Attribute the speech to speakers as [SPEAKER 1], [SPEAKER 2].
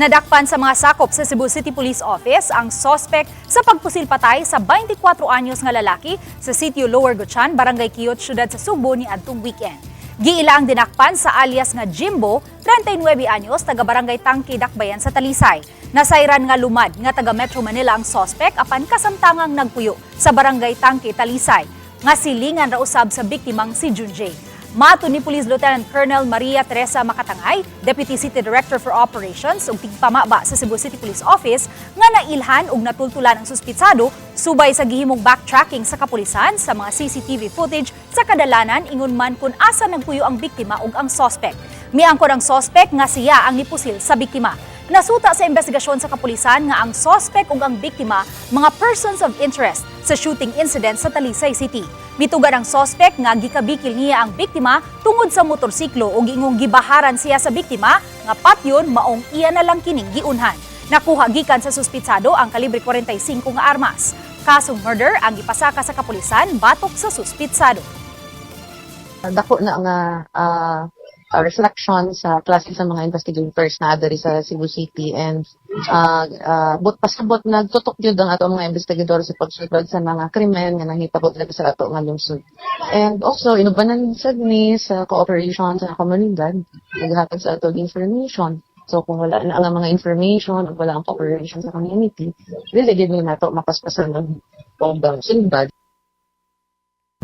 [SPEAKER 1] Nadakpan sa mga sakop sa Cebu City Police Office ang sospek sa pagpusil patay sa 24 anyos nga lalaki sa sitio Lower Gutyan, Barangay Quiyot, syudad sa Sugbo ni adtong weekend. Giila ang dinakpan sa alias nga Jimbo, 39 anyos, taga Barangay Tangke, Dakbayan sa Talisay. Nasayran nga lumad nga taga Metro Manila ang sospek apan kasamtangang nagpuyo sa Barangay Tangke, Talisay, nga silingan ra usab sa biktimang si Junjay. Matod ni Police Lieutenant Colonel Maria Teresa Makatangay, Deputy City Director for Operations ug tigpamaba sa Cebu City Police Office, nga nailhan ug natultulan ang suspitsado subay sa gihimong backtracking sa kapulisan sa mga CCTV footage sa kadalanan, ingon man kung asa nagpuyo ang biktima ug ang sospek. Miangkon ang sospek nga siya ang nipusil sa biktima. Nasuta sa investigasyon sa kapulisan nga ang sospek ug ang biktima mga persons of interest sa shooting incident sa Talisay City. Mitugan ang sospek nga gikabikil niya ang biktima tungod sa motorsiklo ug ingong gibaharan siya sa biktima nga patyon, maong iya na lang kining giunhan. Nakuha gikan sa suspitsado ang kalibre 45 nga armas. Kasong murder ang gipasaka sa kapulisan batok sa suspitsado.
[SPEAKER 2] Dako na nga reflection sa klase sa mga investigators na diri sa Cebu City and but pasabot nagtutok gyud ang ato mga investigador sa pagsulbad sa mga krimen nga nahitabo diri sa ato nga lungsod. And also inubanan sad ni sa cooperation sa komunidad, naghatag sa ato information. So kung wala na ang mga information ug wala ang cooperation sa community, dili gyud ni nato mapaspasan og sulbad.